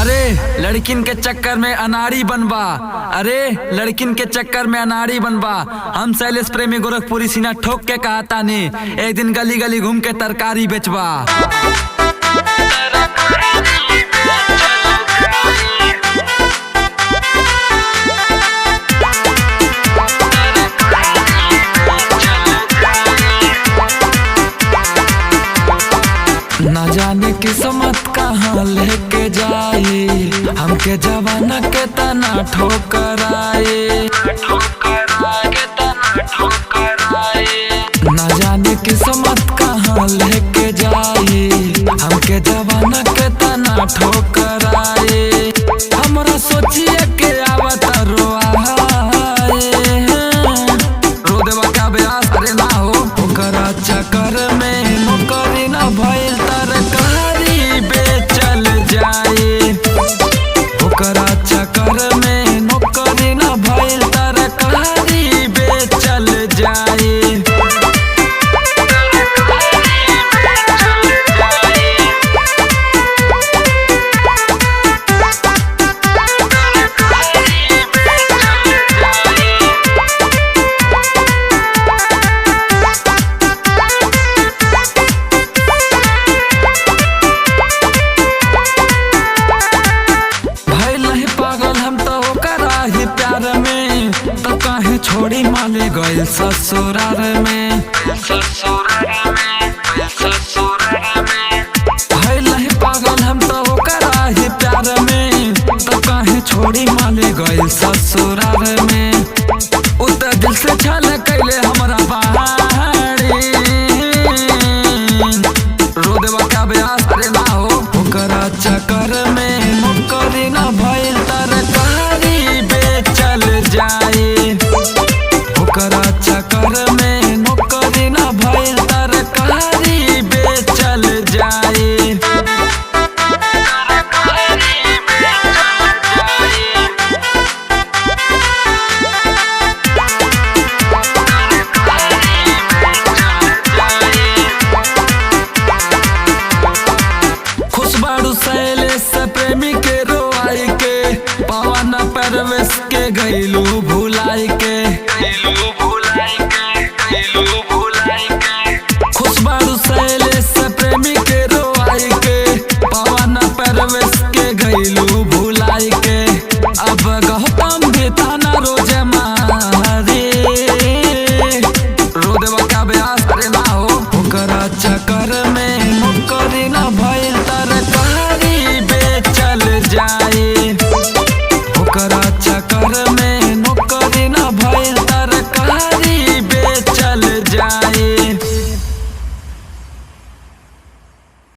अरे लड़किन के चक्कर में अनाड़ी बनबा, अरे लड़किन के चक्कर में अनाड़ी बनबा। हम शैलेश प्रेमी गोरखपुरी सीना ठोक के कहा तानी, एक दिन गली गली घूम के तरकारी बेचबा। ना जाने किस्मत कहाँ लेके जाई, हमके जवाना के तना ठोकराए। ना जाने किस्मत कहाँ लेके जाई, हमके जवाना के तना ठोकराए। हमरा सोचिए के आवत रोआए, रो देवा क्या ब्यास? अरे ना हो, ओकरा चक्कर में नौकरी ना भइल तरकारी बेचल जाए। ओकरा चक्कर में नौकरी ना भइल तरकारी बेचल जाए। भइल नहीं पागल हम तो ओकरा ही प्यार में, तो काहे छोड़ी माले गइल ससुरार में। भइल नहीं पागल हम तो ओकरा ही प्यार में, तो काहे छोड़ी माले गइल ससुरार में। उ त दिल से छल कैले हमरा बाड़ी, रो देवा क्या ब्यास? अरे ना हो, ओकरा चक्कर में नौकरी ना भइल तरकारी बेचल जाए। ओकरा चक्कर में नौकरी ना भइल तरकारी बेचल जाए। खुश बाड़ू शैलेश प्रेमी के रोआई के, पवन परवेश के गईलू भुलाई के। खुश बाड़ू शैलेश प्रेमी के रोआई के, पवन परवेश के गईलू